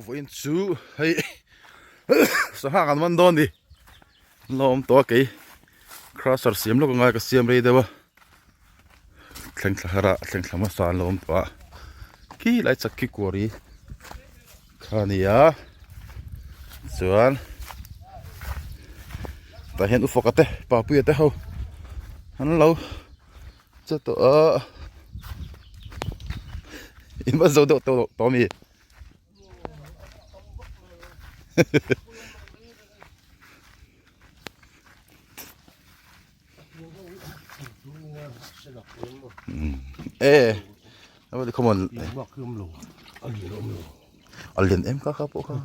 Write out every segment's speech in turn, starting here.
Vawiin chu hei sangha kan man dawn ni an lo awm tawh a kei crusher siam lawk angai ka siam rei deuh a thleng thla harah thleng thla hmasa an lo awm tawh a khi lai chak khi kuari kha a ni a chuan tah hian ufaka te papuia te ho an lo che tawh a in va zo deuh tawh tawh ami. E come on a lian em kha kha pawh kha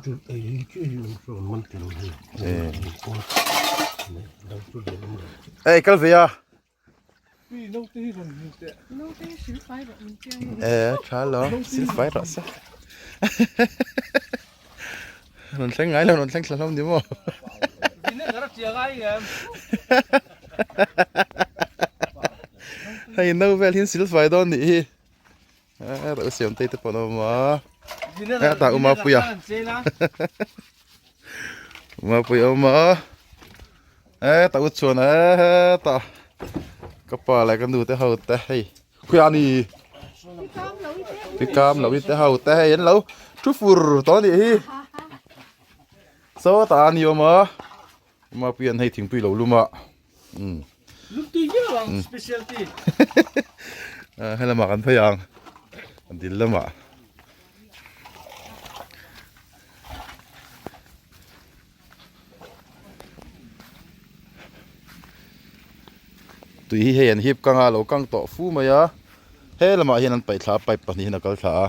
e kal ve a E tha lo sil fai rawh se rawn thleng ngai lo rawn thleng thla hlawm ni maw hei no vel hian sil fai dawn nih hi a siam te te pawh an awm a hetah uma puia uma puia a awm a hetah u chuan hetah ka pa leh ka nu te ho te hei khawiah a ni pikam lo i te ho te hei an lo thu fur tawh a nih hi sawtah a ni awm a uma puia an hei thingpui lo lum a umm helamah kan phei ang dil lamah. Tui hi hei an hip kang a lo kang tawh fu mai a he lamah hian an paih thla a pipe pahnih hian a kal thla a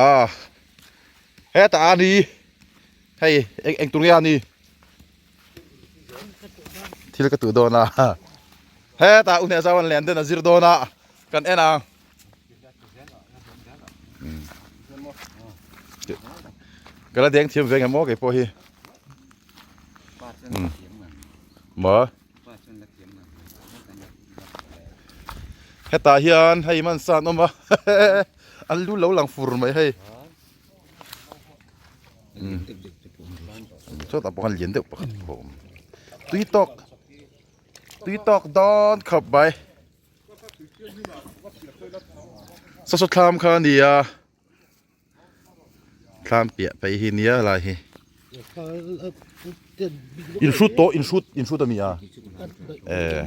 ah hetah a ni hei eng eng tur nge a ni thil ka tuh dawn a hetah u hnehzau an len den a zir dawn a kan en ang. Ka la deng thiam ve nge maw kei pawh hi maw hetah hian hei man sa an awm a an lu lo lang fur mai hei chutah pawh khan lian deuh pakhat pawh a awm tui tawk tui tawk dawn khawp mai. Saw saw thlam kha a ni a thlam piah phei hi nia lai hi in hrut tawh in hrut in hrut a ni a eh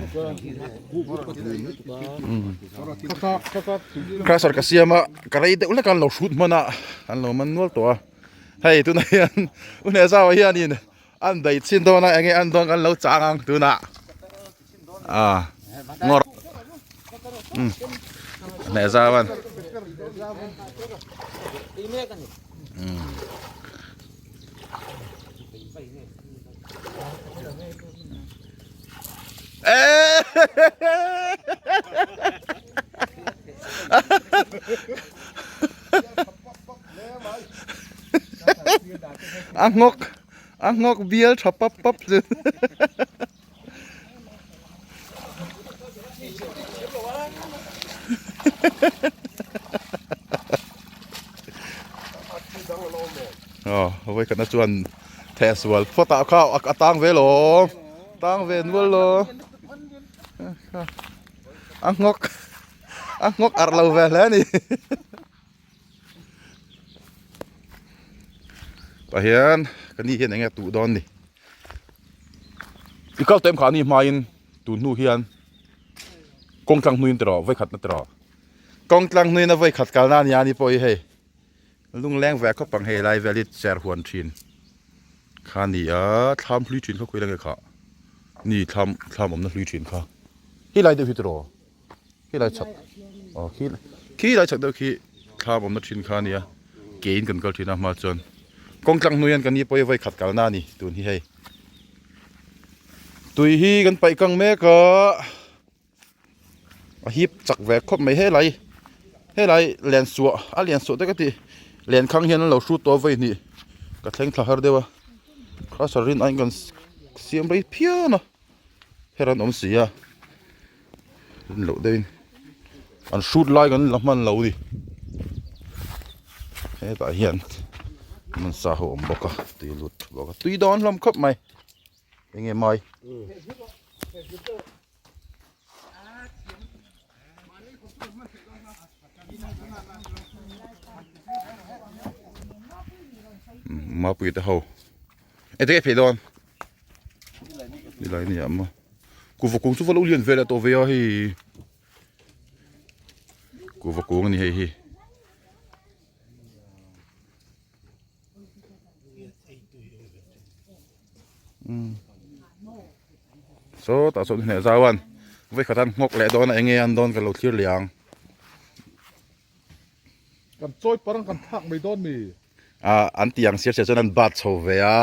crusher ka siam a ka rei deuh hlek a an lo hrut hman a an lo man nual tawh a hei tunah hian u hnehzau ah hianin an daih chhin dawn a enge an dawn kan lo chang ang tunah. à ngor ừ. Mẹ ra bạn ừ. Ê! A ngawk a ngawk bial tha pap pap chu. Aw vawikhatna chuan theh sual phawt ah kha a tang ve lo tang ve nual lo a nghawk a nghawk arh lo ve hle a ni. Tah hian ka ni hian eng nge tuh dawn ni i kal tawh em kha a ni hmain tun hnu hian kawng tlang hnuin tiraw vawikhat na tiraw kawng tlang hnuin a vawikhat kalna a nia ni pawh hi hei lungleng ve khawp ang hei lai vel hi cher huan thin kha a ni a thlam hlui thin kha khawi la nge khah ni thlam thlam awmna hlui thin kha helai deuh hi tiraw. Khi lai chhak aw khi khi lai chhak deuh khi thlam awmna thin kha ania ke in kan kal thin a hma chuan kawng tlang hnuai hian kan ni pawh hi vawi khat kalna a ni tun hi hei tui hi kan paih kang mek a a hip chak ve khawp mai helai helai len suah a lian suah te ka tih len khang hian an lo hrut tawh a vawi hnih ka thleng thla har deuh a crusher rin aiin kan siam rei phian a her an awm si a. Rin loh deuhin an hrut lai kan la hman lo ni. Hetah hian hmun sa ho awm bawk a tui lut tha bawk a tui dawn hlawm khawp mai eng nge mai. Mapui te ho eng nge phei dawn nilai ni ah maw kuhva kung chu va lo lian vel a tawh ve a hei. Kuhva kung a ni hei hi. Saw tah sawn hneh zau an vawi khat an nghawk leh dawn a enge an dawn ka lo thlir leh ang. Kan chawi parang kan thlak mai dawn mi. Ah an tih ang siar siar chuan an bat chho ve a.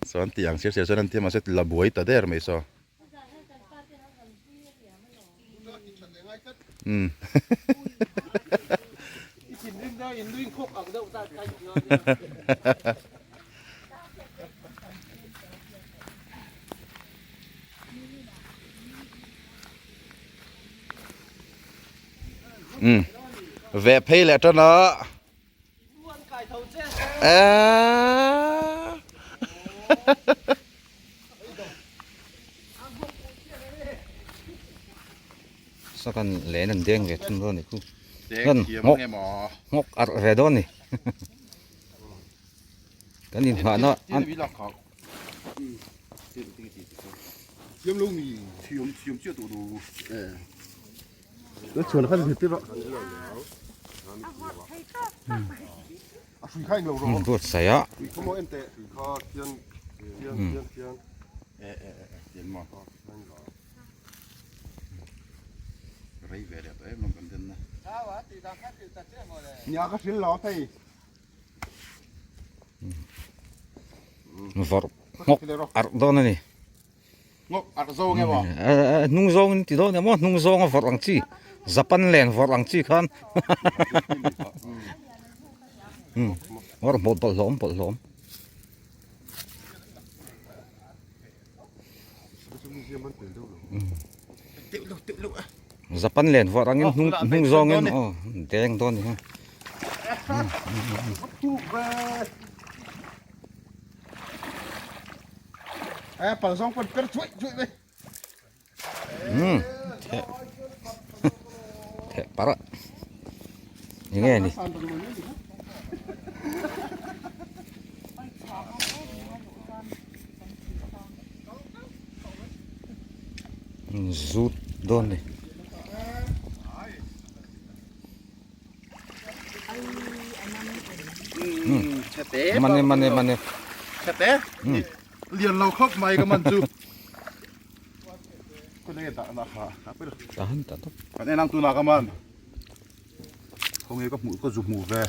Chuan tih ang sir sir chuan an ti a mahse la buai ta der mai saw. Umm. Umm. Ve phei leh tan a. Sakan len an deng ve thung dawn ni khu. Kan ngawk ngawk arh ve dawn ni. Kan in nghah na an Dawt sai a. Vawrh ngawk arh dawn a ni. Ngawk arh zawng emaw? Hnung zawng in ti dawn emaw hnung zawng a vawrh ang chi Japan len vawrh ang chi khan vawrh bawlh bawlh hlawm bawlh hlawm. Japan len vawrh angin hnung hnung zawngin aw deng dawn ni ha. Eh, pal zawng pawn per chuai chuai mai. Hmm. The. The para. Ni nge ni. Zut dawn ni. Mane mane mane. Chete. Lian lo khawp mai ka man chu. Kun nge dah na kha. Tahan ta top. Kan en ang tuna ka man. Khawnge ka hmuh ka zu hmuh ve.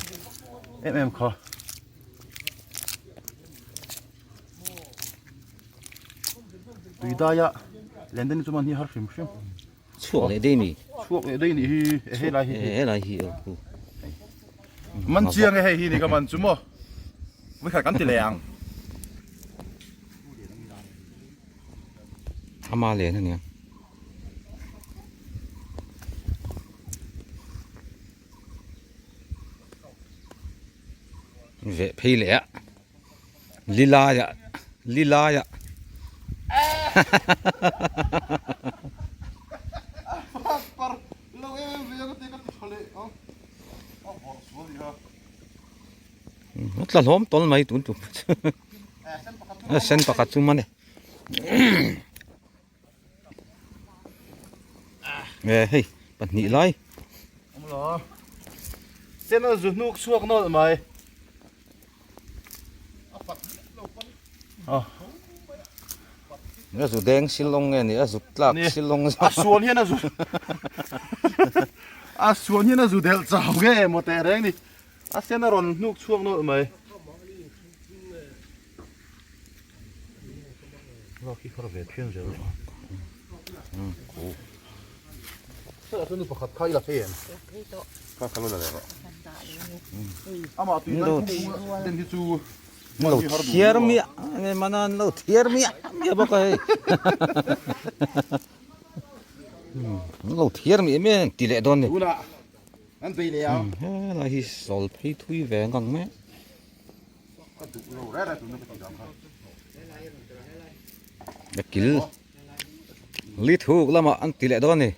Em em kha. Tuidai a Lenden chu man hi har hrim hrim. Chhuak leh dei ni. Chhuak leh dei ni hi e hei lai hi. E he lai hi aw khu. Man chiang e hei hi ni ka man chu maw. Voi khat kan ti leh ang. Ama len ania. Veh phei leh a. Lilai ah lilai ah A tla hlawm tawl mai tun tum a sen pakhat chu man e e hei pahnih lai sen a zu hnuk chhuak nawlh mai. A zu deng silawng nge ni a zuk tlak silawng a suan hian a zu a suan hian a zu delh chau nge emaw teh reng ni a sen a rawn hnuk chhuak nawlh mai lak hi khar ve phian zel Sir chu nu pakhat kha i la phei em? Kha kha lo la leh rawh. Amah tui dan phung den hi chu lo thiar miah nge mana an lo thiar miah miah bawk a hei. thiar mi em em ti leh dawn ni. Tunah an bei leh ang. Helai hi sawl phei thui ve ngang mai. Ka duh lo reng reng tuna ka tih dan kha. A kil li thuk lamah an ti leh dawn ni.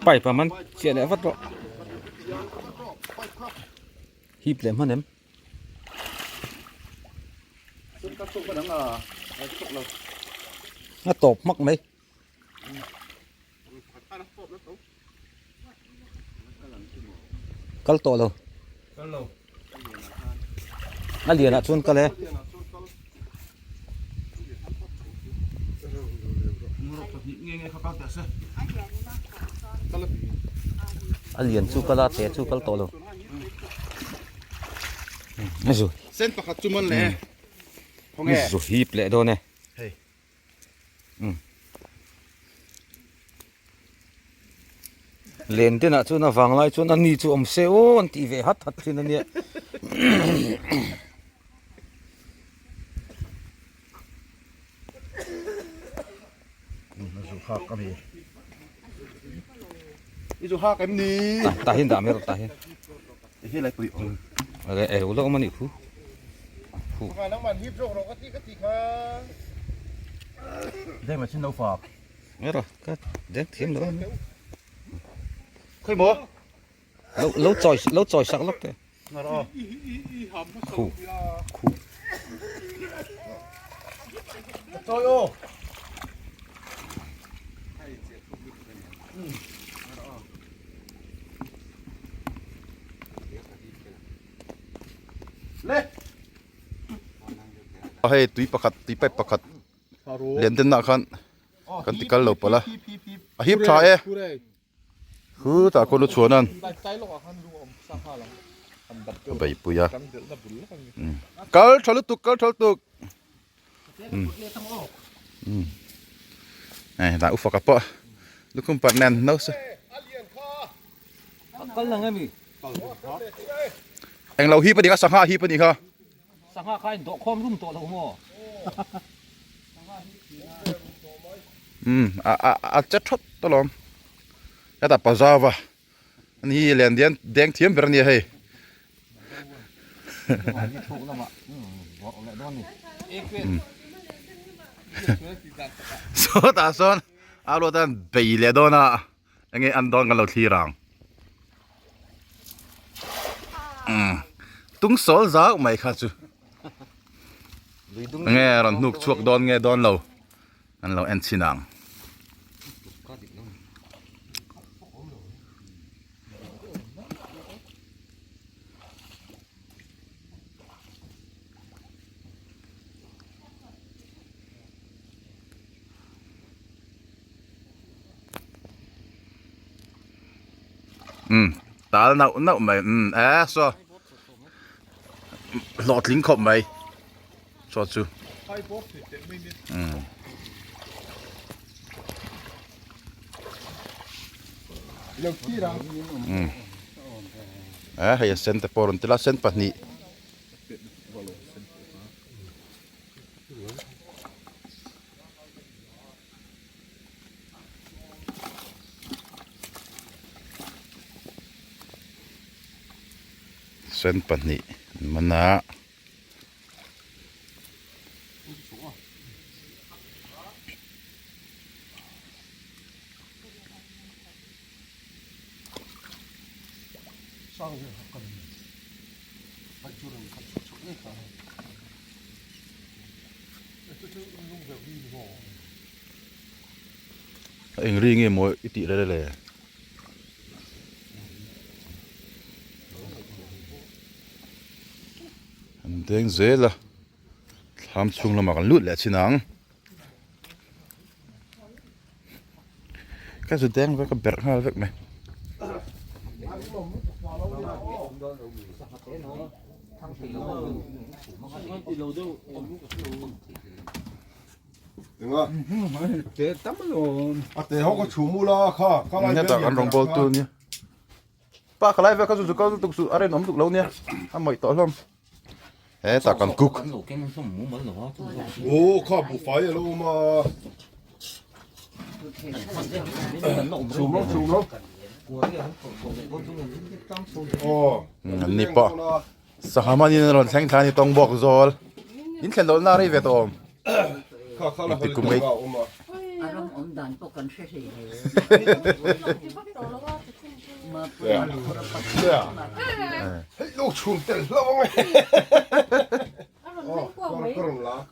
Pipe a man chiah leh vat rawh hip leh hman em. A tawp hmak mai. Kal tawh lo. A lianah chuan kal e. A lian chu kal a, te chu kal tawh lo. Zu. Sen pakhat chu man le. Khawnge. Zu hip leh dawn e. Hei. Len denah chuan a vanglai chuan a ni chu awm se aw an tih ve hat hat thin a nia. Zu hak a mi. I zu hak em ni? Tah hian dah mai rawh tah hian. Hi lai pui awm. Are e ulo awm a nih khu. Khu. Nangman hip zawk rawh ka ti ka ti kha. Deng la chin lo fak. Nge rawh ka deng thiam lo. Khoi maw? Lo lo chawi lo chawi sak lawk teh. Khu khu. Chawi aw. Le. Hei tui pakhat tui pipe pakhat lian den ah khan kan ti kal lo palh a a hip tha e khu tah khawn lu chhuan an a beipui a kal tha lutuk kal tha lutuk Hei dah ufaka pawh lukhum parh nen no se englo hip a ni kha sangha hip a ni kha sangha kha in dawh khawm rum tawh lo maw a a a che thawt alawm hetah pazava Ani hi lian dian deng thiam ber a nia hei. Sawtah sawn a luat an bei leh dawn a enge an dawn kan lo thlir ang. Tung sawl zau mai kha chu. Enge rawn hnuk chhuak dawn nge dawn lo. An lo en chhin ang. Um tal nauh nauh mai um e saw hlawhtling khawp mai. Chaw chu. A hei a sen te pawh rawn tel a sen pahnih. Sen pahnih an man a. A eng ri nge maw i tih rel le. An deng zel a thlam chhung lamah kan lut leh chin ang. Ka zu deng vek a berh nghal vek mai. Hetah kan rawngbawl tu nia. Pa ka lai vel kha chu zu kal lutuk suh a rinawm lutuk lo nia a mawih tawh hlawm. Hetah kan cook. An ni pawh sangha manin an rawn thleng thla a ni tawng bawk zawl in thlen loh na rei ve tawh awm. Engtik kum ei.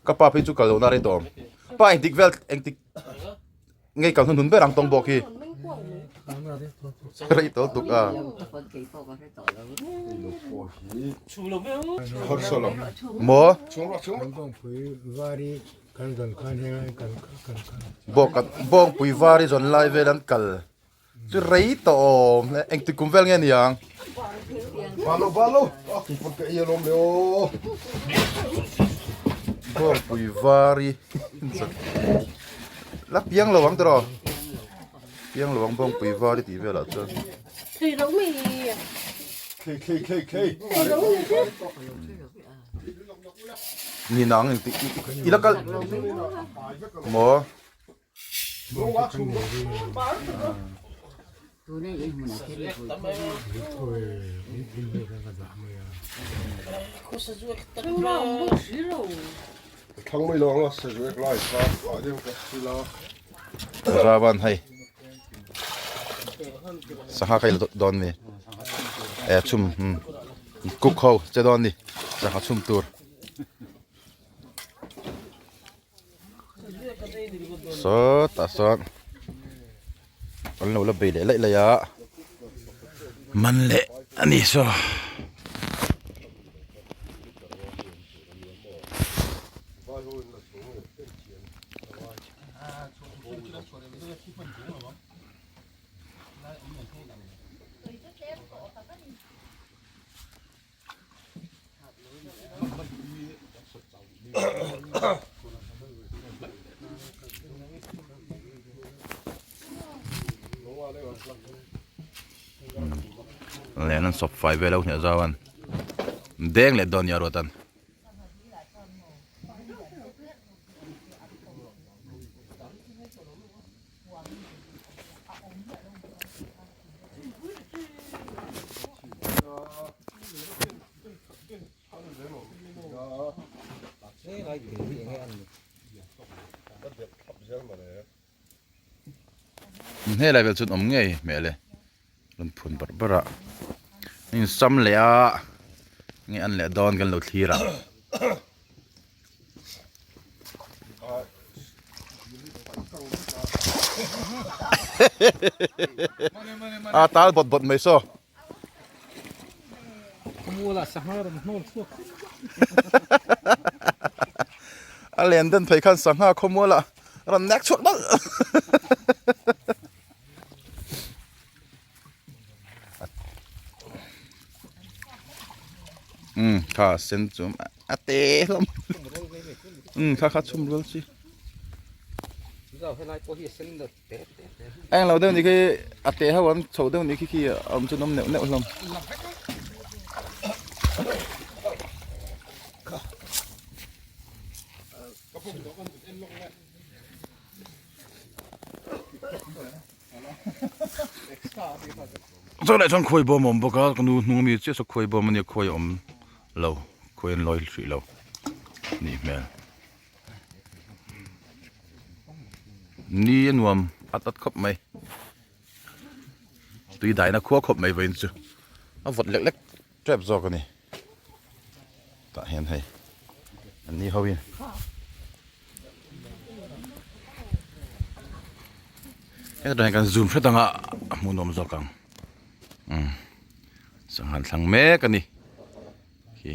Ka pa phei chu kal lohna rei tawh awm. Pa engtik vel engtik ngei kal hnuhnun ber ang tawng bawk hi. Rei tawh tuk a. Maw? Bawngpui var i zawn lai vel an kal. Chu rei tawh awm hle. Engtik kum vel nge ni ang? Bawngpui var i la piang lo ang tiraw? Piang lo ang bawngpui var i tih velah chuan. Ni nang engtik i la kal maw? Ravan hei sangha ka ila dawn mi e chhum cook ho che dawn ni sangha chhum tur. Sawtah sawn an lo la bei leh laih laih a man leh a ni saw. Len an sawp fai vel a hniah zau an deng leh dawn nia ruat an. Helai vel chuan awm ngei hmel e rawn phun barh barh a in sam leh a nge an leh dawn kan lo thlir a. A tal bawt bawt mai saw. A len den phei khan sangha khawmualah rawn nek chhuak nawlh. Um kha sen chu a te hlawm um kha kha chhum rual chi eng lo deuh ni khi a te ho an chho deuh ni khi khi awm chu an awm neuh neuh hlawm. Chuan leh chuan khuai bawm a awm bawk a ka nu hnung ami chiah saw khuai bawm a nia khuai a awm lo khuai an lawi hrih lo nih hmel ni a nuam at at khawp mai tui daina khua khawp mai vawiin chu a vawt lek lek tep zawk a ni. Tah hian hei an ni ho in hetah hian kan zoom hret anga a hmuhnawm zawk ang umm sangha an thlang mek a ni khi.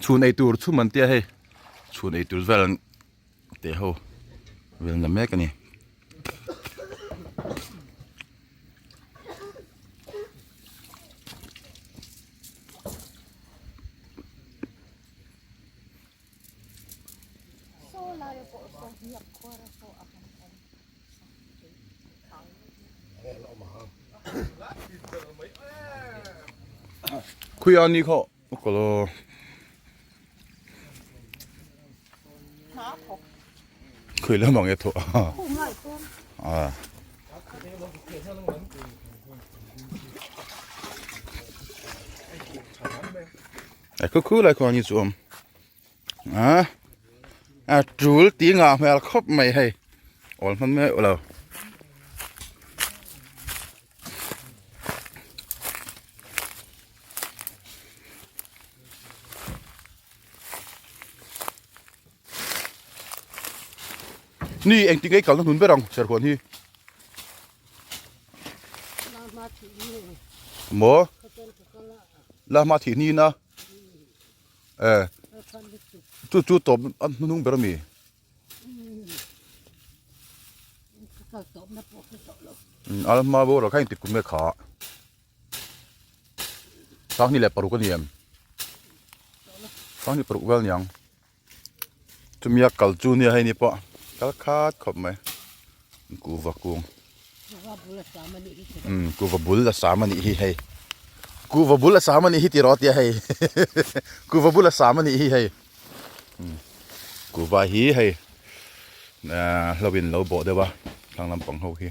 Chhun ei tur chhum an tia hei chhun ei tur vel an teh ho vel na mek a ni. Khuia ni khaw kalo khui lam ang e thaw a a khu khu lai khaw ni chu awm a a tul ti ngah hmel khawp mai hei awl hman mai lo. Ni engtin nge i kalna hnun ber ang serhuan hi maw la hma thih hnin a e chu chu tawp a hnung ber ami. A hma bawrah kha engtik kum nge kha Sanghnih leh paruk a ni em? Sanghnih paruk vel niang. Chumi a kal chu nia hei ni pawh kal khat khawp mai. Kuhva kung. Umm kuhva bul a sam a nih hi hei. Kuhva bul a sam a nih hi tih rawh a tia hei. Kuhva bul a sam a nih hi hei. Kuhva hi hei ahh hlo in lo bawh deuh a thlang lampang ho hi.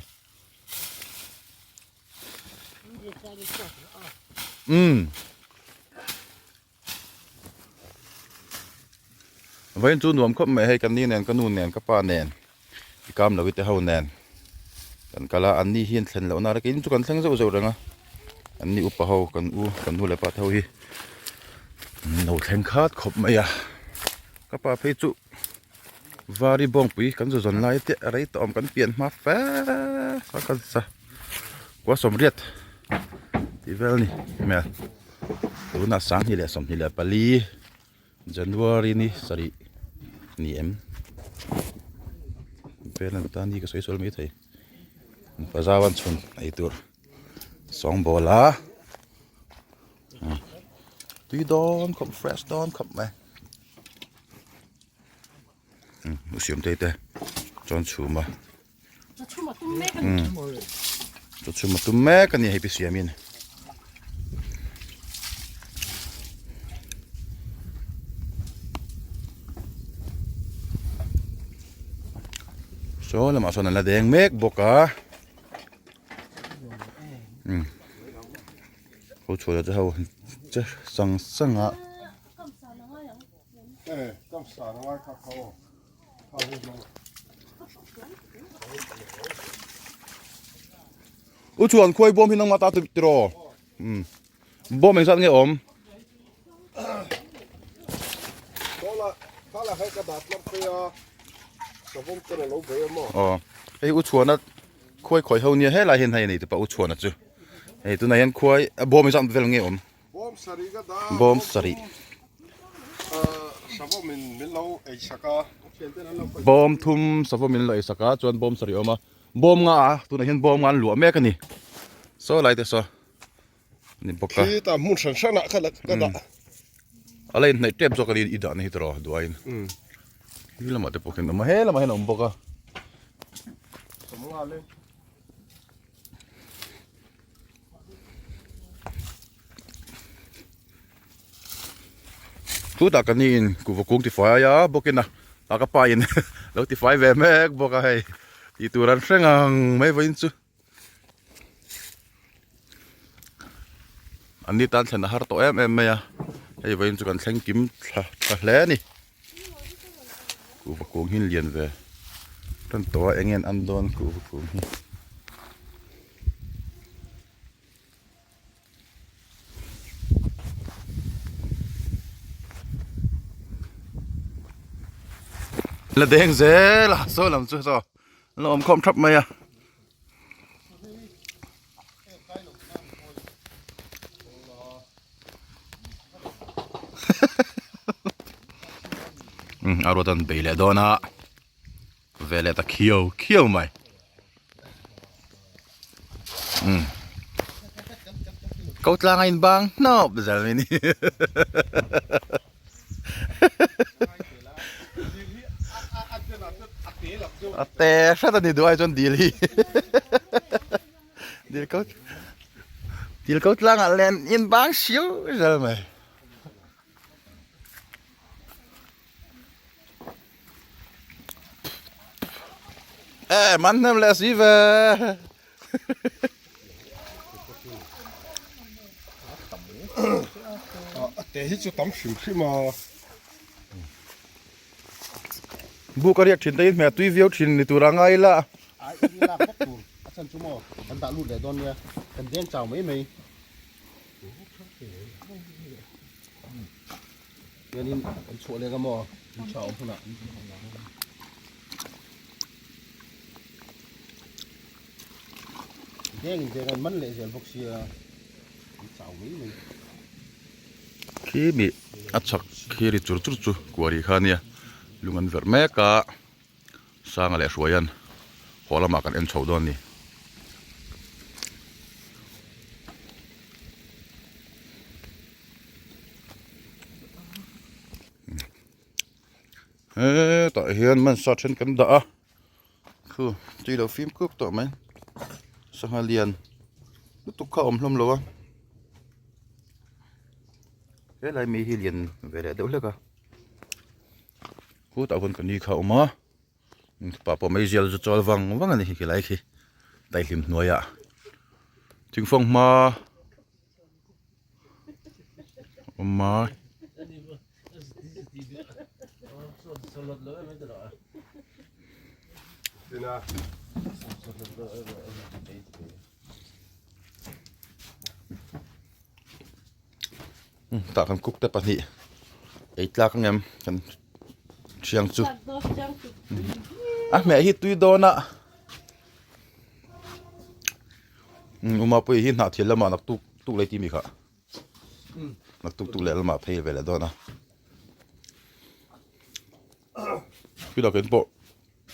Umm Vawiin chu nuam khawp mai hei ka ni nen ka nu nen ka pa nen i kam lo i te ho nen kan kal a an ni hi an thlen loh na keini chu kan thleng zeuh zeuh reng a an ni upa ho kan u kan nu leh pa te ho hi an lo thleng khat khawp mai a ka pa phei chu Vari bawngpui kan zu zawn lai te rei tawh awm kan pian hma fe a ka za kua sawmriat tih vel a ni hmel tunah sanghnih leh 24 January ni sarih ni em vel an tan hi ka sawi sual mai thei pazau an chhun ei tur sawngbawl a tui dawn khawp fresh dawn khawp mai. U Siamtei te chuan chhum a chaw chhum a tum mek a ni hei pi Siamin. Saw lamah sawn an la deng mek bawk a ho chhuah te ho che sang sang a. U chuan khuai bawm hi nangmah ta tiraw um bawm engzat nge awm aw hei u chuana khuai khawi ho nia helai hian hei a nei tawp a u chuana chu hei tunah hian khuai bawm engzat vel nge awm. Bawm sarih ka dah. Bawm sarih. Savawm in min lo ei sak a. Bawm thum savawm min lo ei sak a chuan bawm sarih a awm a. Bawm nga a tunah hian bawm nga an luah mek a ni. Saw lai te saw ni bawk a. Khi tah hmun hran hran ah ka dah. A la inhnaih tep zawk a ni i dahna hi tawh duaiin. Hi lamah te pawh khian a awm a he lamah hian a awm bawk a. Chutah ka niin kuhva kung tifai a bawkin a a ka pa in lo tifai ve mek bawk a hei tih tur an hre ngang mai vawiin chu an ni tan thlen a har tawh em em mai a hei vawiin chu kan thleng kim thla tha hle a ni kuhva kung hi lian ve tan tawh a eng nge an an dawn kuhva kung hi. La deng zel a saw lam chu saw an lo awm khawm thap mai a. A ruat an bei leh dawn a ve leh ta khiau khiau mai. Ko tlang a in bang hnawp zel mai ni. A te hret a ni duh ai chuan dil hi. Dil ko dil ko tlang ah len in bang siu zel mai. E man hnem leh si ve. A te hi chu tam hrim hrim a. Buk a riak thin te hi hmel tui viau thin ni tur a ngai ila. Ai i lak vak tur a chan chu maw kan dah lut leh dawn nia kan deng chau mai mai. Hianin kan chhuah leh ang maw in tha awm hunah. Deng in deng an man leh zel bawk sia an chau mai mai. Khi mi a chhak khi ri chur chur chu kuari kha ania lung an verh mek a Sanga leh Hruaia'n haw lamah kan en chho dawn a ni. Hetah hian mansa then kan dah a khu tui lo fim kuk tawh mai sangha lian lutuk kha a awm hlawm lo a helai mi hi lian ve leh deuh hlek a khutah khawn ka ni kha a awm a pa pawh meizial chu chawl vang vang a ni khilai khi daihlim hnuaiah thingfang hma. Awm a. Tah kan cook te pahnih ei tlak ang em kan thiang chu a hmeh hi tui dawn a. Uma pawh hi hnah thil lamah naktuk tuk leh timi kha naktuk tuk leh lamah phei ve leh dawn a khi dah pawh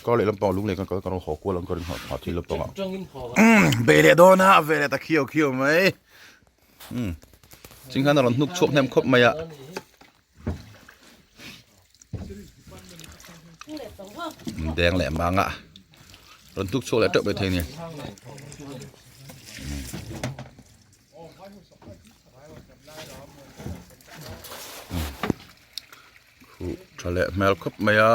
kar leh lampang lung leh kan kal kan rawn haw kual ang ka ring hnah thil lampangah bei leh dawn a ve leh ta khiau khiau mai chinghan a rawn hnuk chhuak hnem khawp mai a. Deng leh mang a rawn tuk chhuak leh teuh mai thei a ni. Khuh tha leh hmel khawp mai a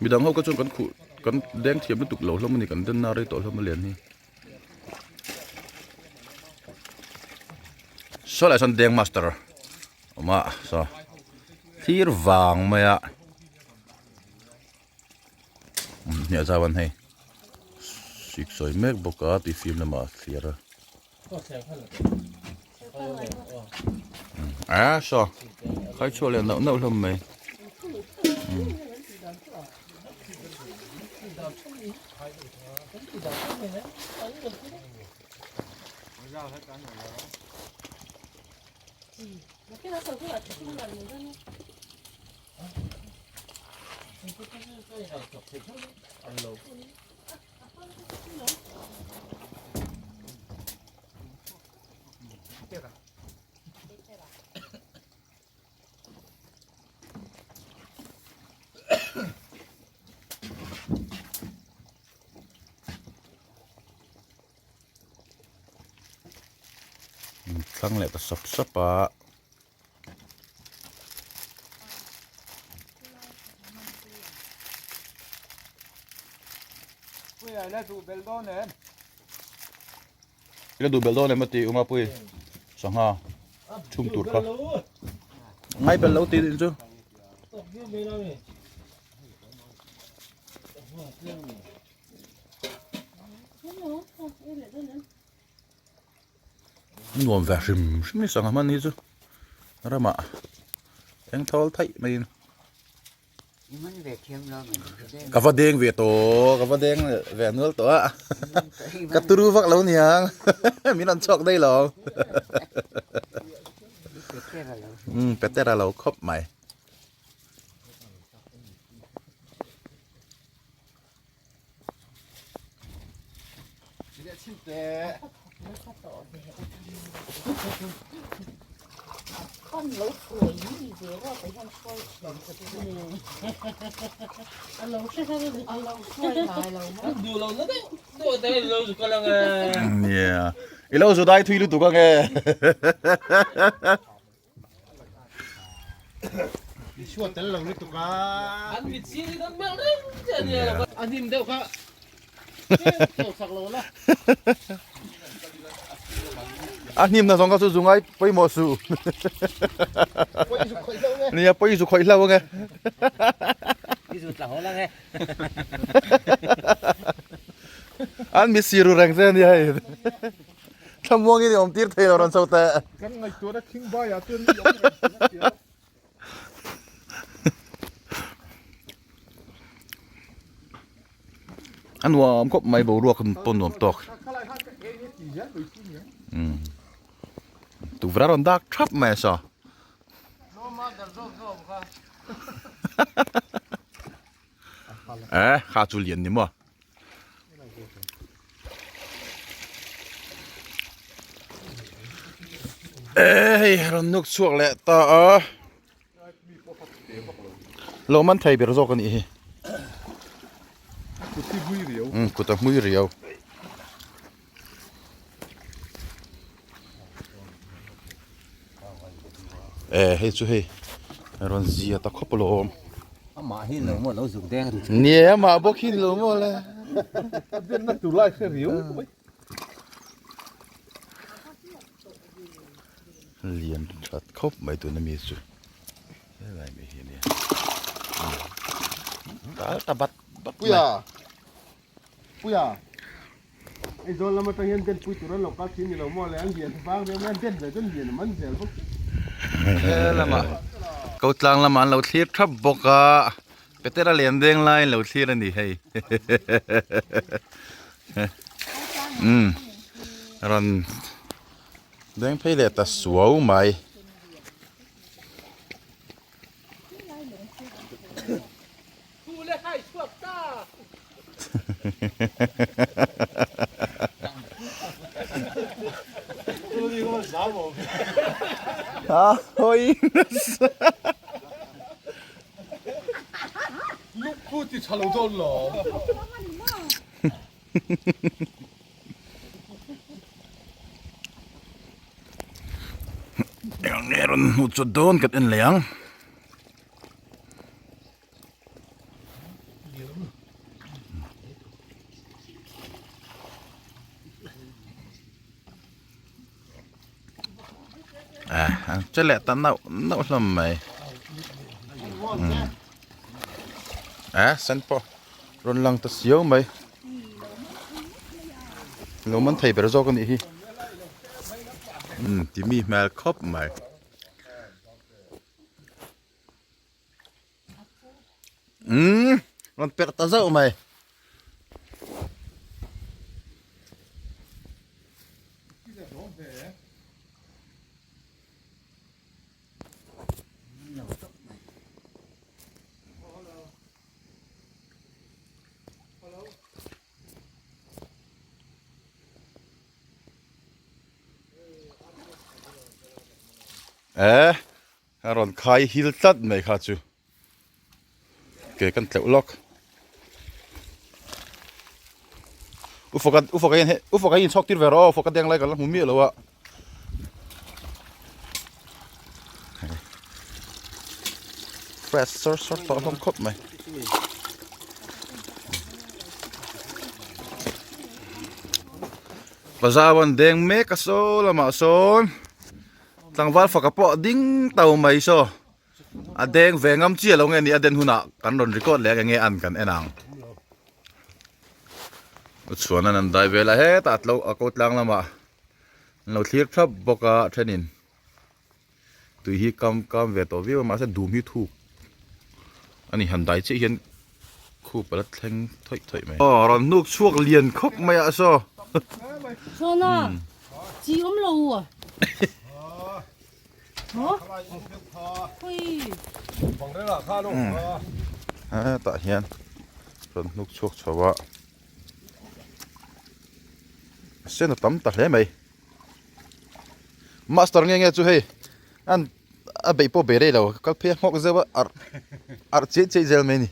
midang ho kha chuan kan khuh kan deng thiam lutuk lo hlawm a ni kan den na rei tawh hlawm a lian hi. Saw lai sawn deng master awm a saw thlir vang mai a hniah zau an hei sik sawi mek bawk a tui fim lamah a thlir a a saw khai chhuah leh nauh nauh hlawm mai. Thlang leh ta sap sap a. Ila duh belh dawn em a ti Uma pui sangha chhum tur kha. Ngai belh lo ti din chu. Nuam ve hrim hrim ni sangha hman hi chu ramah eng thawl theih maiin. Ka va deng ve tawh, ka va deng ve nual tawh a. Ka turu vak lo niang, min rawn chhuak daih lo. Umm Petera lo khawp mai. Nia i lo zu dai thui lutuk ange. Isua tel lo lutuk a. An mit sir in an melh reng che a nia lo. A hnim deuh kha tlem sak lo la. A hnim na zawng kha chu zu ngai pawimawh suh. Pawi zu khawih hlauh nge. Nia pawi zu khawih hlauh ange. I zu tla haw la nge. An mit sir ru reng che a nia hei. Thlamuangin i awm tir thei lo rawn chho teh. Kan ngaihtuahna khing baiah chuan mi awm reng thin a tia. A nuam khawp mai boruak pawh nuam tawk. Tukverh a rawn dak thap mai a saw. Eh kha chu lian ni maw. Eh hei rawn nuk chhuak leh ta a lo man thei ber zawk a nih hi kut a hmui riau eh hei chu hei rawn zia ta khawp alawm amah hi lo maw lo zuk deng ru nie amah bawk hi lo maw le den na tur lai hre riau mai lian that khawp mai tuna mi chu helai mi hi ania tal ta bat bat mai Puia Aizawl lam atang hian den pui tur an lo kal thin ni lo maw le an lian vang deuh mai an den ve chuan lian an zel bawk he lamah ko tlang lamah an lo thlir thap bawk a Petera lian deng lai an lo thlir a ni hei umm rawn deng phei leh ta suau mai. A hawi nasa. Lukhu ti tha lo dawn lo. Eng nge rawn hmuh chu dawn kan en leh ang. À, che leh ta nauh nauh hlawm mai à sen pawh rawn lang ta siau mai lo man thei ber zawk a nih hi ti mi hmel khawp mai. Umm rawn perh ta zauh mai. Eh A rawn khai hil tlat mai kha chu ke kan tleuh lawk ufaka ufaka hian hei ufaka hi inchhawk tir ve rawh aw ufaka deng lai ka la hmu miah lo a fresh sawr sawr tawh hlawm khawp mai. Bazar an deng mek a saw lamah sawn. Tlangval faka pawh a ding tau mai saw a deng ve ngam chiah lo nge ni a den hunah kan rawn record leh ang enge an kan en ang chuan an an dai vel a hetah tlo a ko tlang lamah an lo thlir thap bawk a thenin tui hi kam kam ve tawh viau a mahse dum hi thuk. Ani han dai chiah hian khup a la thleng thawih thawih mai. Aw rawn hnuk chhuak lian khawp mai ah saw. Sawna chi awm lo a. Hetah hian rawn hnuk chhuak chho a. A sen a tam ta hle mai. Master nge nge chu hei an a beih pawh bei rei lo kal phei a nghawk zeuh a arh arh chiai chiai zel mai a ni.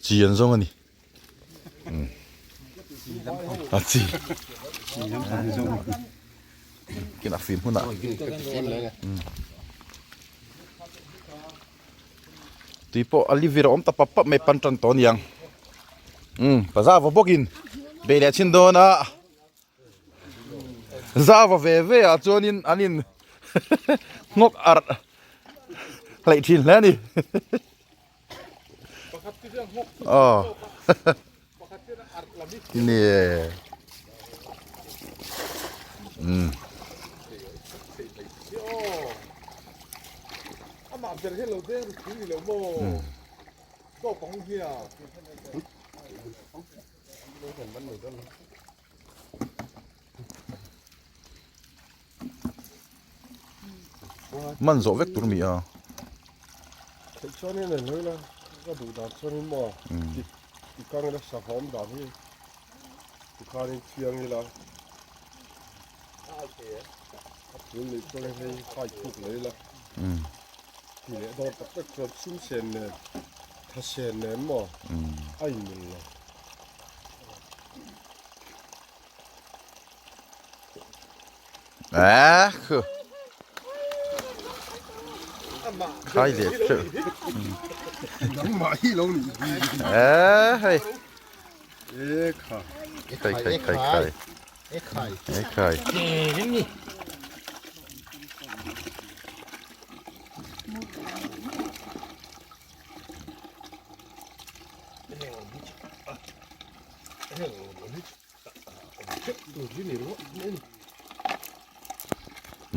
Chi an zawng a ni. A chi. Kinah fim hunah. Tui pawh a livir a awm ta pap pap mai pan tan tawh a niang. Umm paza va bawkin bei leh chhin dawn a. Zava ve ve ah chuanin an in nghawk arh hleih thin hle a ni. Aw ni e umm. Man zawh vek tur mi a. Theih chuan in en hlawih la, ka duh dan chuan in maw ti kang ila sahawm dan hi ti khan in thiang ila a phul neih chuan hei hai thuk leh ila ti leh dawn tak tak chuan sum sen nen tha sen nen maw a inmil lo. Ah, khu. Khai leh teuh. Nangmah hi lo ni. Eh, hei. E kha. Khai khai khai khai. E khai. E khai.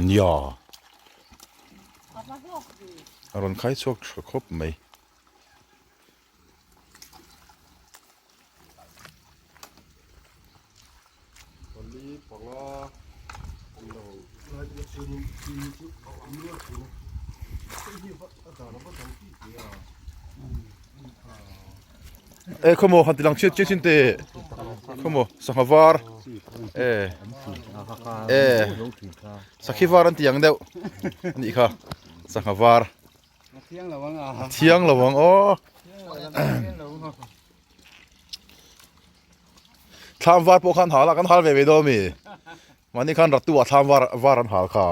Nia. A rawn khai chhuak tha khawp mai. E khawmaw han ti lang chhiat chiah chin te khawmaw sangha var e e sakhi var an ti ang deuh a nih kha sangha var thiang lo ang aw thlam var pawh khan hal a kan hal ve ve dawn a mi mahni khan ratu ah thlam var var an hal kha.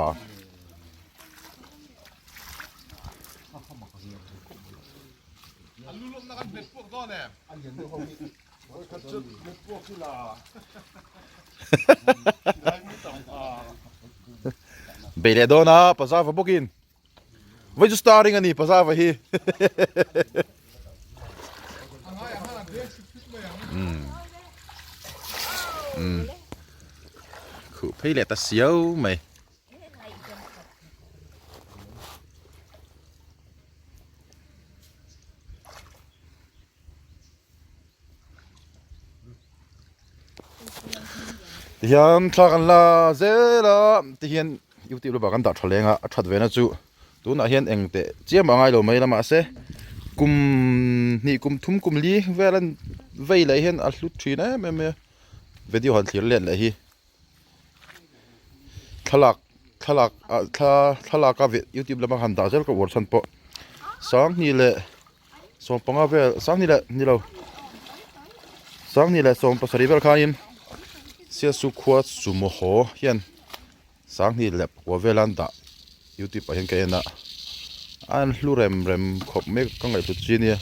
Bei leh dawn a pazava bawkin Vai chu starring a ni pazava hi. Khuh phei leh ta siau mai. Tihian thla kan la zel a tihian youtube lamah kan dah tha leng a a that ve na chu tunah hian eng teh chiam a ngai lo mai lamah se kum hnih kum thum kum li vel an vei leh hian a hlut thin em em mai a video han thlir let leh hi thlalak thlalak ah thla thlalak a youtube lama han dah zel ka uar chhan pawh sanghnih leh. Sawmpanga vel sanghnih leh ni lo sanghnih leh sawmpasarih vel khanin Siasu khua sumo haw hian sanghnih leh pakua vel an dah youtube ah hian ka en a an hlu rem rem khawp mai ka ngaihhlut chi ania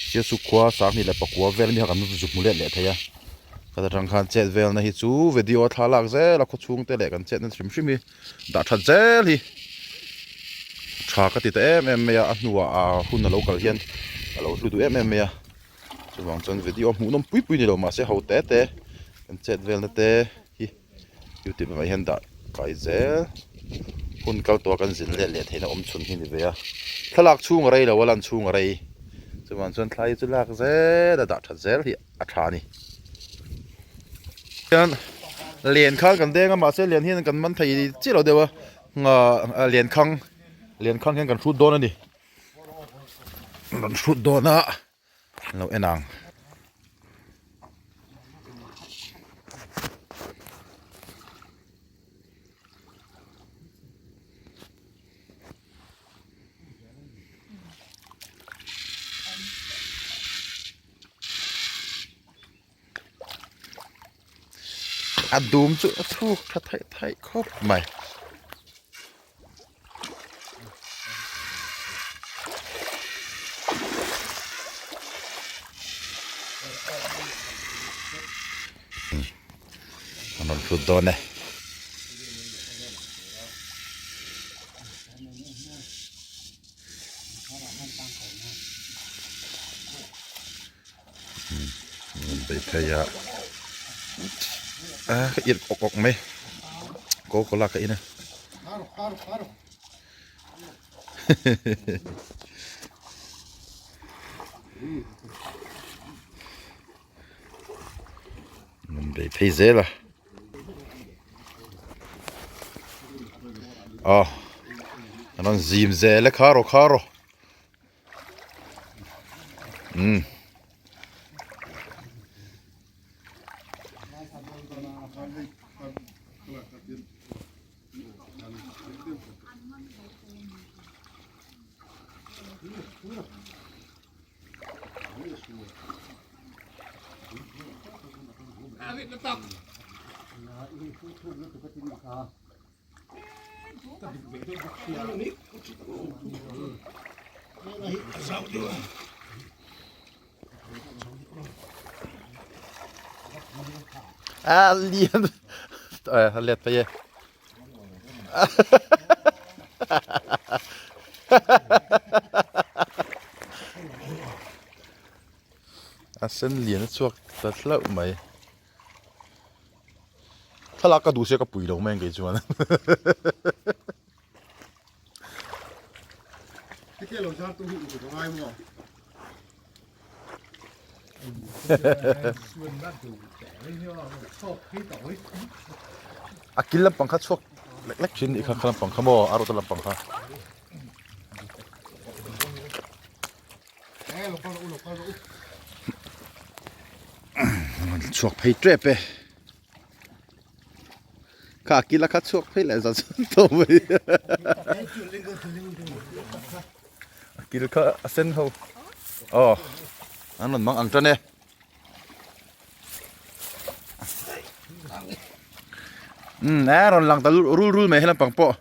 Siasu khua sanghnih leh pakua vel ami kha kan zu hmu let leh thei a ka ta tang khan chet velna hi chu video a thlalak zel a khawchhung te leh kan chetna hrim hrim hi dah that zel hi. Tha ka ti ta em em mai a, a hnuah a hun a lo kal hian a lo hlu duh em em mai a. Chuvang chuan video hmuh nawm pui pui ni lo mahse ho te te kan chet velna te hi youtube ah hian dah kai zel hun kal tawh a kan zin let leh theihna awm chhun hi ni ve a. Thlalak chhung a rei lo a lan chhung a rei. Chuvang chuan thlai chu lak zel a dah that zel hi a tha a ni. Hian len khan kan deng a mahse len hian kan man thei chiah lo deuh a. Nga Liankhang Liankhang hian kan hrut dawn a ni kan hrut dawn a an lo en ang. A dum chu a chhuk tha theih theih khawp mai. An rawn hrut dawn e. Bei phei a a ka irh awk awk mai coca cola ka in a bei phei zel a aw an rawn zim zel e kha rawh kha rawh. Umm. A lian a let phei e a sen lian a chhuak ta hlauh mai. Thlalak ka duh sia ka pui lo mai ang kei chuan. A kil lampang kha chhuak lek lek thin i kha kha lampang kha maw a rawt lampang kha. Chhuak phei tep e. Kha kila kha chhuak phei leh zan zan tawh mai. A kil kha a sen ho. Aw an rawn mang ang tan e. Umm a rawn lang ta rul rul mai he lampang pawh.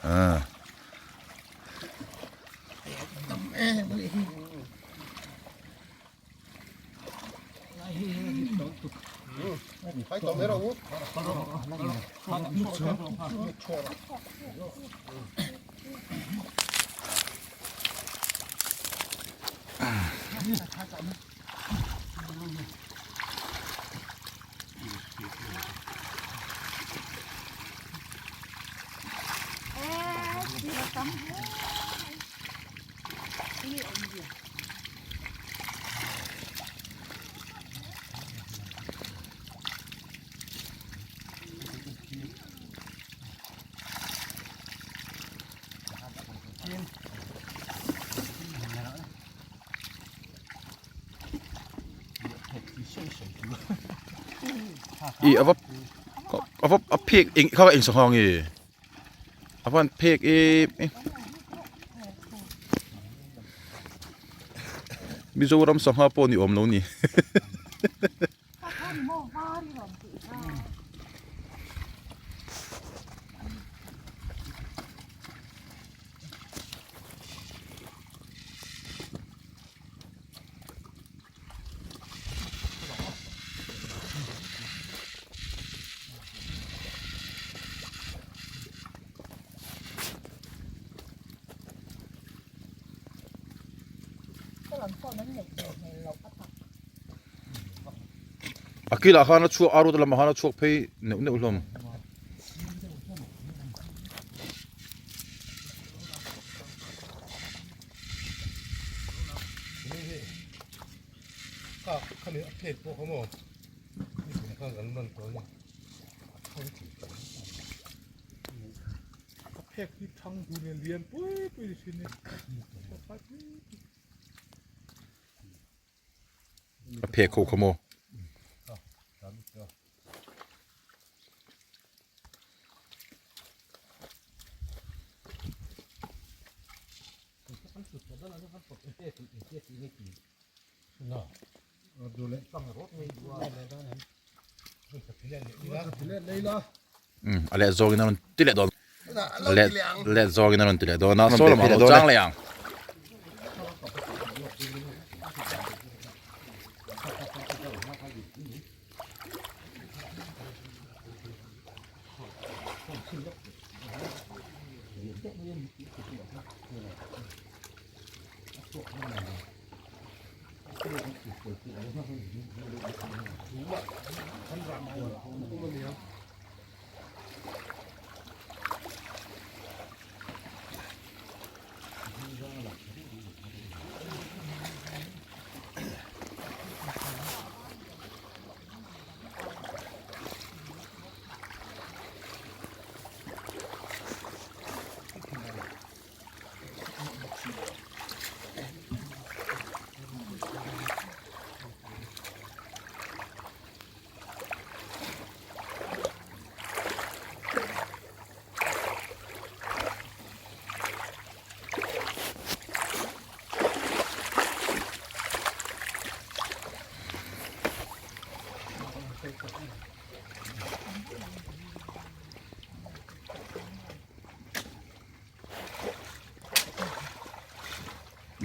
Ah. I ava ava a phek eng kha eng sangha nge a van phek em em Mizoram sangha pawh ni awm lo ni. A kilah khan a chhuak a road lamah khan a chhuak phei neuh neuh hlawm. A phek ho kha maw? A leh zawngin a rawn ti leh dawn a leh leh zawngin a rawn ti leh dawn a saw lamah a lo chang leh ang.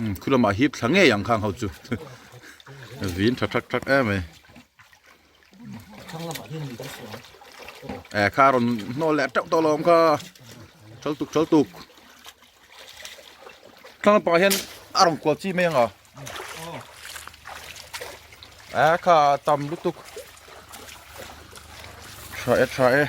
Umm khu lamah hip thla ngei ang khang ho chu vin tha thak thak em mai e kha rawn hnawl leh teuh tawh lawm kha thal tuk thal tuk thlang lampangah hian a rawn kual chi mai ang a e kha tam lutuk tha e tha e.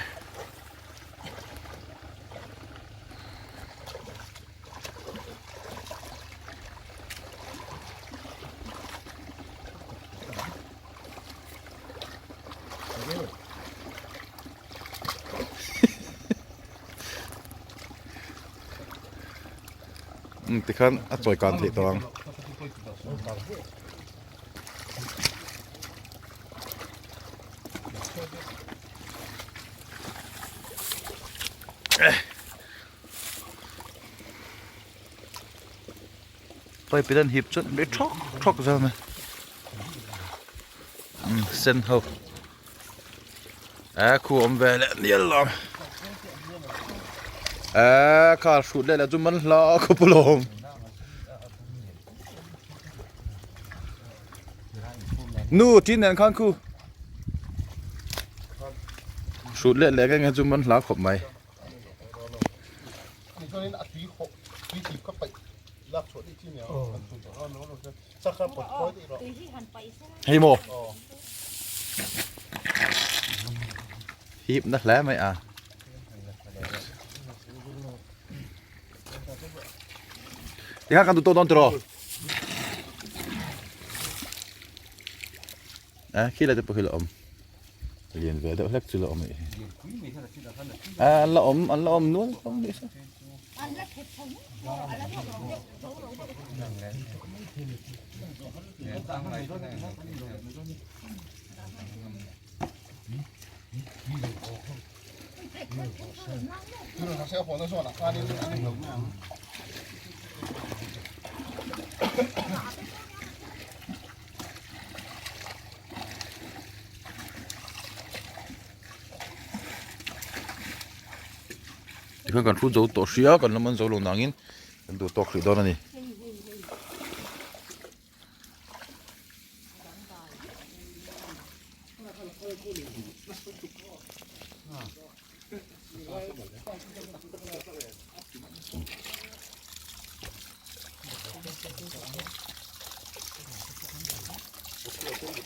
Tikhan a chawi kan theih tawh ang. Pipe in an hip chuan an ri thawk thawk zel mai umm sen ho eh khu awm ve leh nial lo eh car hrut leh lah chu man hla khawp alawm. Nu tin nen khan khu hrut leh leh nge chu man hla khawp mai. Hei maw hip na hle mai a. Tikhan kan duh tawh dawn tiraw? A khi lai te pawh hi la awm lian ve deuh hlek chu la awm anih hi a an la awm an la awm nual hlawm anih hi Tikhan kan hrut zo tawh hria kan la man zo lo nangin kan duh tawk hrih dawn a ni.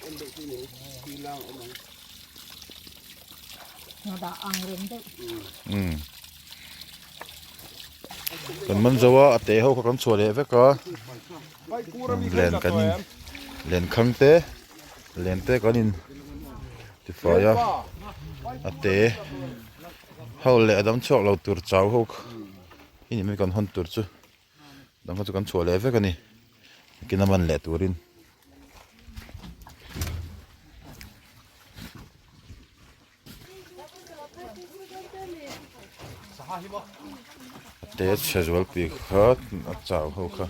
Umm kan man zo a a te ho kha kan chhuah leh vek a len kan in len khang te len te kan in tifai a a te ho leh a dam chhuak lo tur chau ho kha hi ni mai kan hawn tur chu dang kha chu kan chhuah leh vek a ni nakin a man leh turin. Te chhe zualpui kha a chau ho kha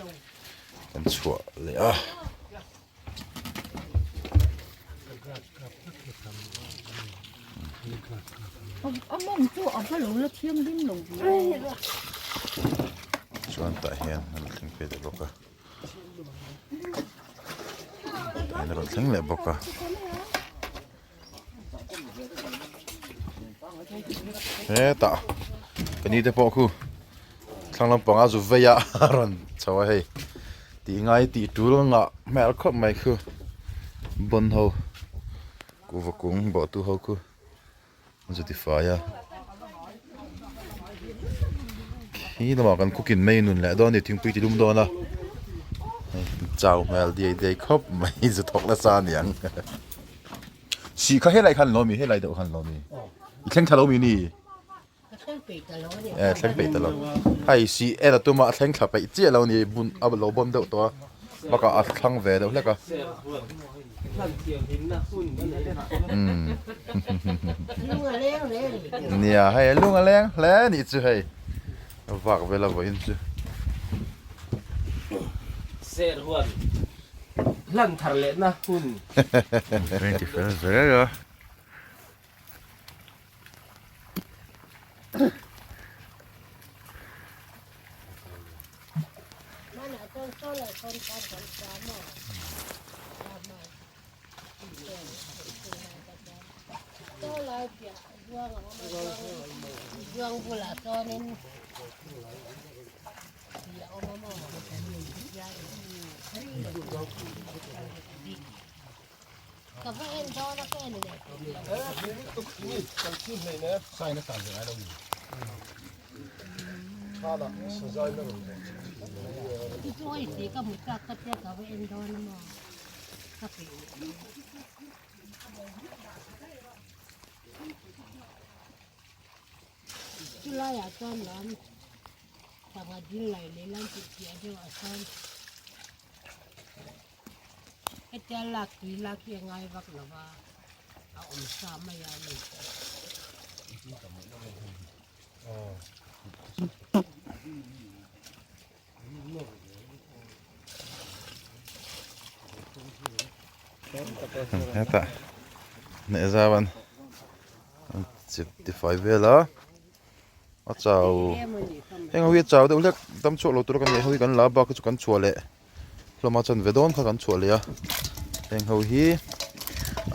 kan chhuah leh a. Chuan tah hian an thleng phei leh bawk a. Tah hian a rawn thleng leh bawk a. Hetah ka ni te pawh khu thlang lampanga zu vei a a rawn chho a hei tih ngai tih tul ngah hmel khawp mai khu bawn ho kuhva kung bawh tu ho khu an zu tifai a khi lamah kan cooking mai nun leh dawn a ni thingpui ti lum dawn a hei chau hmel diai diai khawp mai zu thawk nasa a niang. Sih kha helai khan lo mi helai deuh khan lo mi i thleng thla lo mi ni e thleng peih ta lo hei sih en a tuma a thleng thla peih chiah lo ni bun a lo bawm deuh tawh a bakah a thlang ve deuh hlek a umm nia hei lung a leng hle a nih chu hei vak vel a vawiin chu. Hlan thar lehna hun. Ka inti fel zel a. Sangha dil lai leh lan tih piah deuh ah sawn hetia lak tui lak hi a ngai vak lo va a awm sa mai a ni. Hetah hneh zau an chip tifai vel a. A chau heng ho hi a chau deuh hlek dam chhuak lo tura kan neih ho hi kan la bak hi chu kan chhuah leh hlawm a chuan ve dawn kha kan chhuah leh a heng ho hi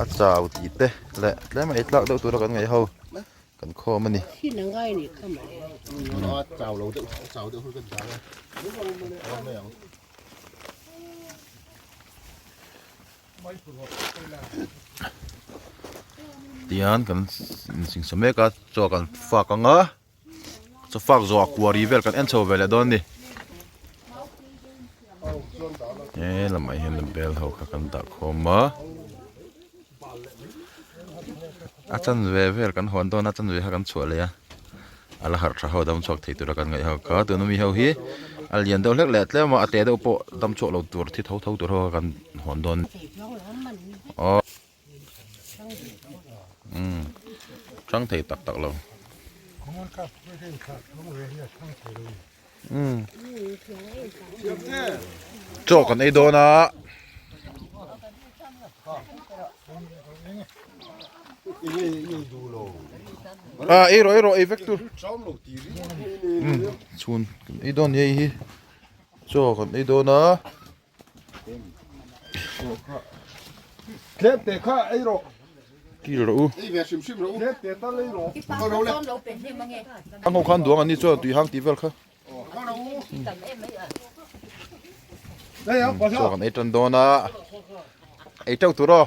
a chau tih te leh tlem a ei tlak deuh tura kan ngaih ho kan khawm a ni. Tihian kan insingsa mek a chaw kan fak ang a chaw fak zawh ah kuari vel kan en chho ve leh dawn a ni he lamah hian bel ho kha kan dah khawm a a chanve vel kan hawn dawn a chanve kha kan chhuah leh a. A la harh tha ho dam chhuak thei tura kan ngaih ho kha tuna mi ho hi a lian deuh hlek leh tlem a a te deuh pawh dam chhuak lo tur thi tho tho tur ho kha kan hawn dawn aw umm hrang thei tak tak lo umm chaw kan ei dawn a. Ah ei rawh ei rawh ei vek tur chhun kan ei dawn nia hi chaw kan ei dawn a Tlem te kha ei rawh kil rawh u ei ve hrim hrim rawh u tlem te tal ei rawh a ngho khan duang an ni chuan tui hang tih vel kha Chaw kan ei tan dawn a ei teuh tur aw.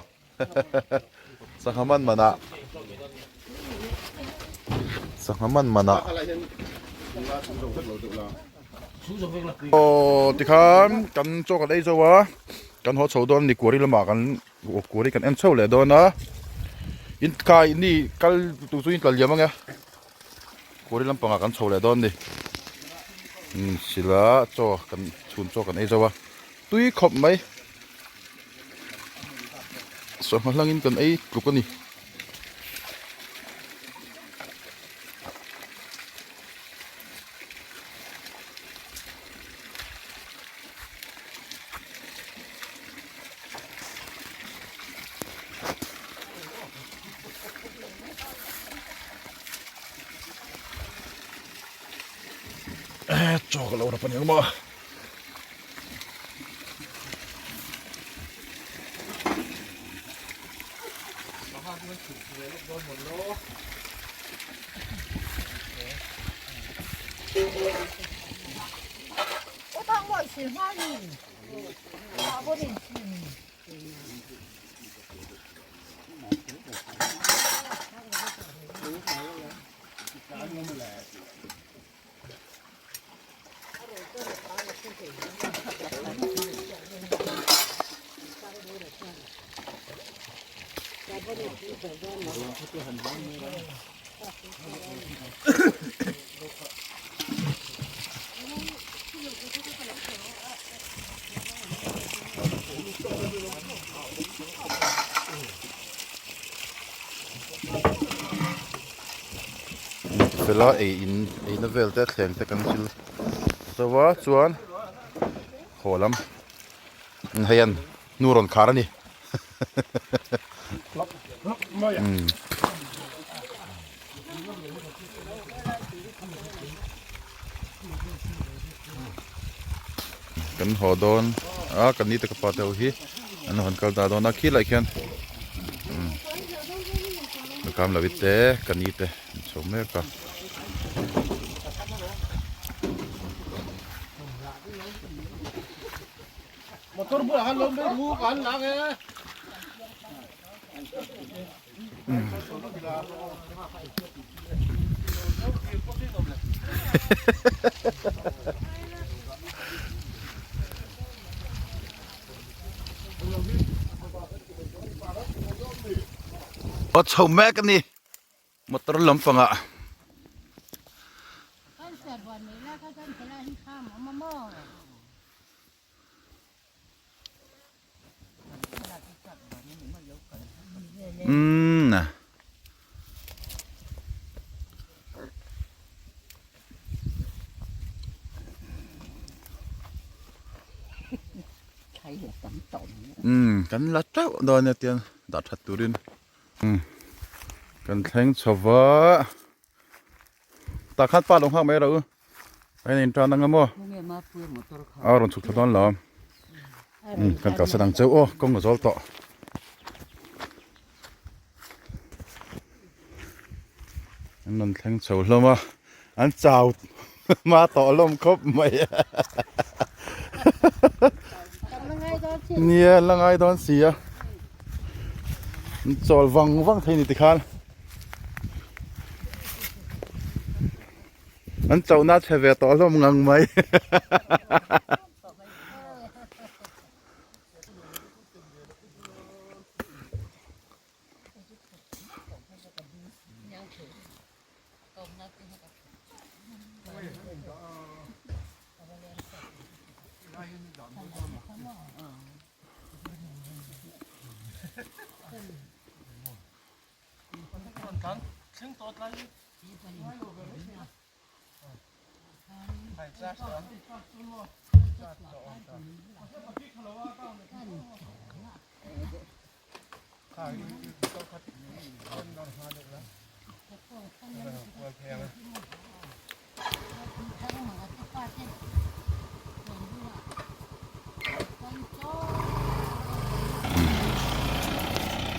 Sangha man manah Sangha man manah Aw tikhan kan chaw kan ei zo a kan haw chho dawn ni kuari lamah kan kuari kan en chho leh dawn a in kai ni kal tu chu in tla liam ang e kuari lampangah kan chho leh dawn ni sila chaw kan chhun chaw kan ei zo a tui khawp mai. Sangha hlangin kan ei tluk a ni. Chaw ka lo rap a ni ang maw. Fela ei in eina vel te thleng te kan thil zo a chuan haw lam hei an nu rawn khar a ni kan haw dawn a kan ni te ka pa te ho hi an rawn kal ta dawn a khilai khian Kam lo te ka ni te an chho mek a. Motor bulah khan lo mai ru kan lang e. A chho mek a ni motor lampangah. Umm na. Umm kan la teuh dawn nia tiang dah that turin umm kan thleng chho va tah khan pa lo nghak mai rawh u a in tan anga maw a rawn chhuk thla dawn lo umm kan kalsan ang cheu aw kawng a zawl tawh. An rawn thleng chho hlawm a an chau hma tawh hlawm khawp mai nia an la ngai dawn si a an chawl vang vang thei ni tikhan an chauhna chhe ve tawh hlawm ngang mai.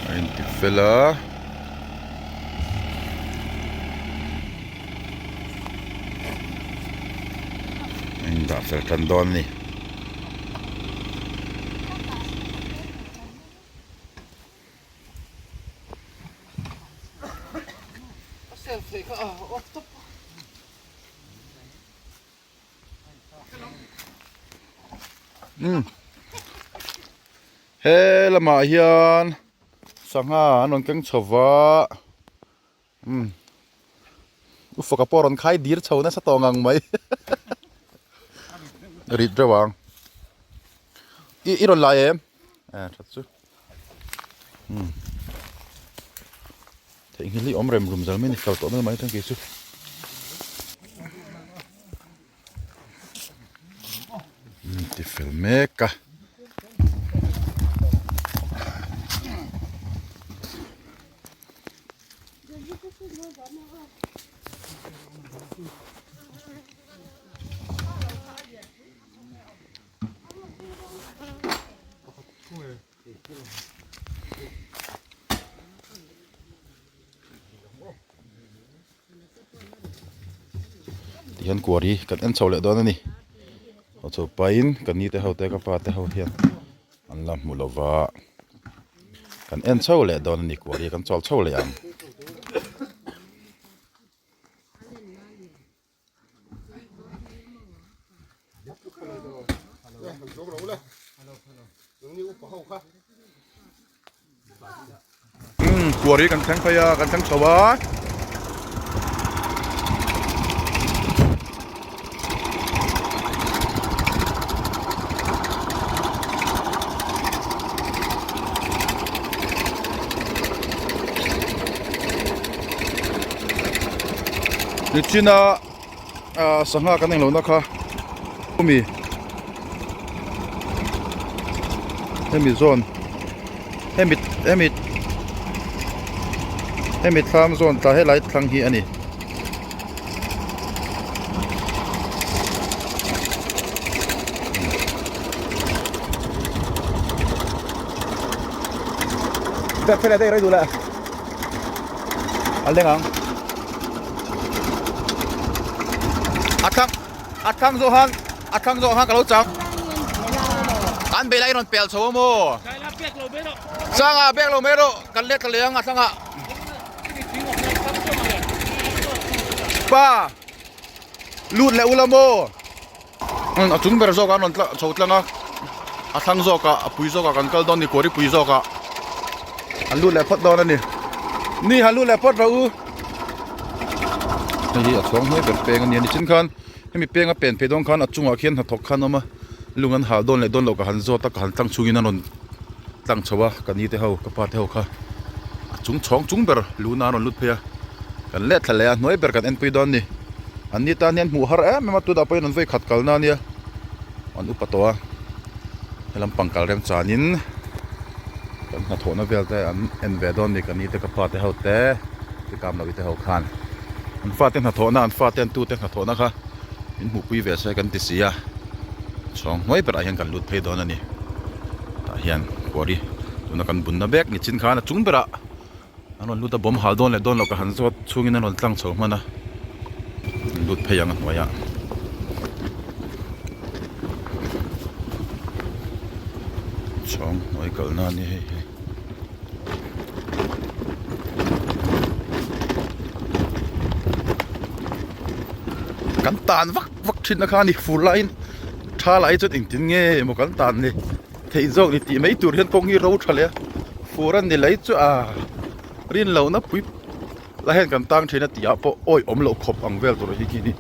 A inti fel a. A indah fel tan dawn a ni. Um he lamah hian sangha an rawn keng chho va um u faka pawh a rawn khai dir chho nasa tawh ngang mai rit reuh ang i i rawn lai em eh that chu um theihnghilh hi awm rem rum zal mai a ni kal tawh mai mai chuan kei chu. Ti fel mek a. Tihian kuar hi kan en chho leh dawn a ni aw chu pain ka ni te ho te ka pa te ho hian an la hmu lo va kan en chho leh dawn a ni kuar hi kan chawl chho leh ang. Umm kuar hi kan thleng phei a kan thleng chho a. Nichina ah sangha kan englo na kha hemi hemi zawn hemi hemi hemi thlam zawn tah helai thlang hi a ni. A leng ang a thlang a thlang zawh han a thlang zawh han ka lo chang an bela i rawn pel chho a maw changa bek lo mai rawh kan let thla leh ang a thlangah pa lut leh ula maw a chung ber zawk ah an rawn tla chho tlang a a thlang zawk ah a pui zawk ah kan kal dawn a ni kawri pui zawk ah an lut leh phawt dawn a ni ni han lut leh phawt rawh u hei hi a chhuang hnuai ber peng a ni a nichin khan hemi peng a pen phei dawn khan a chungah khian hnathawk khan a awm a lung an hal dawn leh dawn loh ka han zawt a ka han tlang chungin an rawn tlang chho a ka ni te ho ka pa te ho kha a chung chhawng chung ber luna an rawn lut phei a kan let thla leh a hnuai ber kan enpui dawn a ni an ni tan hian hmuh har em em a tunah pawhin an vawi khat kalna a nia an upa tawh a helam pang kal rem chanin kan hnathawhna vel te an en ve dawn a ni ka ni te ka pa te ho te ti kam lo te ho khan an fate hnathawhna an fate an tute hnathawhna kha min hmuhpui ve se kan ti si a chhawng hnuai berah hian kan lut phei dawn a ni tah hian quarry tuna kan bunna bek ni chin khan a chung berah an rawn lut a bawm hal dawn leh dawn loh ka han zawt chhungin an rawn tlang chho hman a lut phei ang a hnuaiah. Chhawng hnuai kalna a ni hei hi. Kan tan vak vak thin na kha a ni fur laiin tha lai chuan engtin nge emaw kan tan ni theih zawk ni tih mai tur hian kawng hi ro tha leh a fur a ni lei chu a rin lohna pui la hian kan tang thin a tih ah pawh awi awm loh khawp ang vel tur hi khi ni.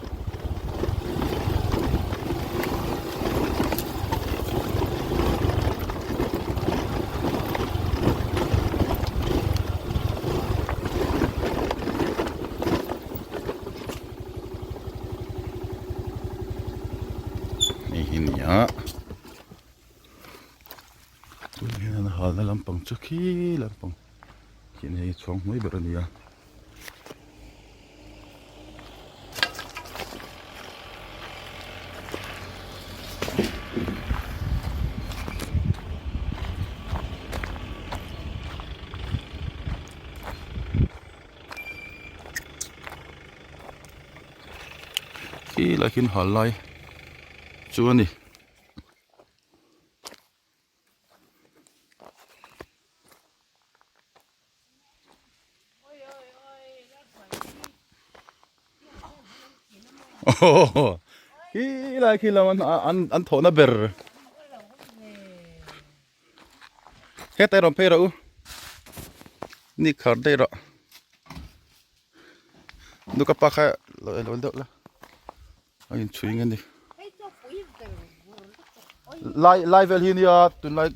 Hei hi ni a tunah hian an halna lampang chu khi lampang khian hei chhawng hnuai ber a ni a. Khi lai khian hal lai chu a ni. Aw khi lai khi lam an an thawhna ber. Hetah rawn phei rawh u. Ni khar daih rawh. Nu ka pa kha lo elo deuh la. A inchhui nge ni. Lai lai vel hi nia tunlai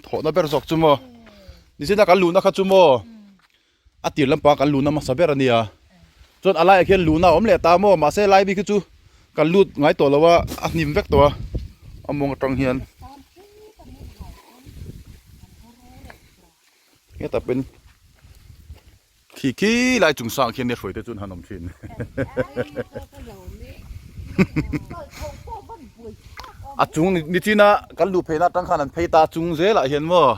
thawhna ber zawk chu maw. Nichina kan luhna kha chu maw. A tir lampang kan luhna hmasa ber a nia. Chuan a laiah khian luhna a awm leh ta maw mahse lai bik hi chu kan lut ngai tawh lo a, a hnim vek tawh a, a mawng atang hian. Hetah pawhin khi khi lai chung sang khian nia hruai te chu an han awm thin. A chung nichina kan luh pheina atang khan an phei ta chung zelah hian maw.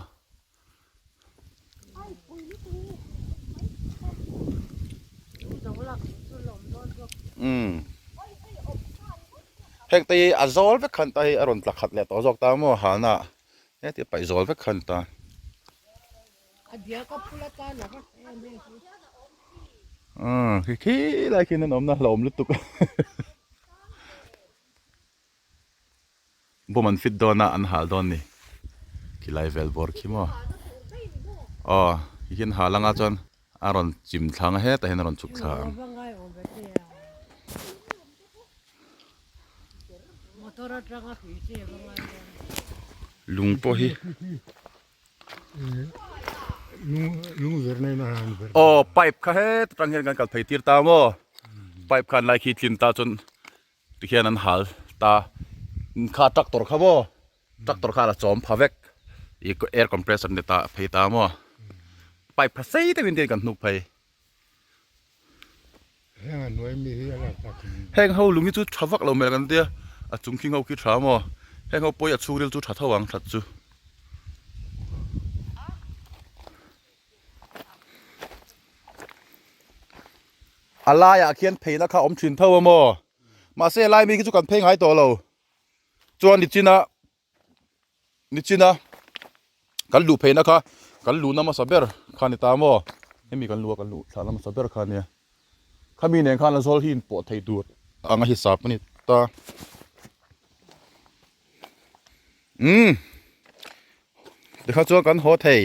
Heng te hi a zawl vek khan ta hi a rawn tla khat leh tawh zawk ta maw hana heti a paih zawl vek khan ta. Khi khi lai khian an awmna hlauhawm lutuk. Bawm an fit dawn a an hal dawn ni khilai vel bawr khi maw aw ti hian hal anga chuan a rawn chim thla ang a hetah hian a rawn chhuk thla ang. Lung pawh hi aw pipe kha heta tang hian kan kal phei tir ta maw pipe khan lai khi tlin ta chuan. Tikhian an hal ta kha tractor kha maw tractor kha a chawm pha vek ih air compressor ni ta phei ta maw pipe kha sei deuhin te kan hnuk phei heng ho lung hi chu tha vak lo hmel kan tia a chung khing ho khi tha maw heng ho pawh hi a chhungril chu tha tho ang that chu. A laiah khian pheina kha a awm thin tho a maw? Mahse a lai mi khi chu kan phei ngai tawh lo. Chuan nichina nichina kan luh pheina kha kan luhna hmasa ber kha ni ta maw? Hemi kan luh a kan luh thlahna hmasa ber kha nia. Khami nen khan a zawl hi inpawh thei tur ang a hisap a ni ta. Umm tikha chuan kan haw thei.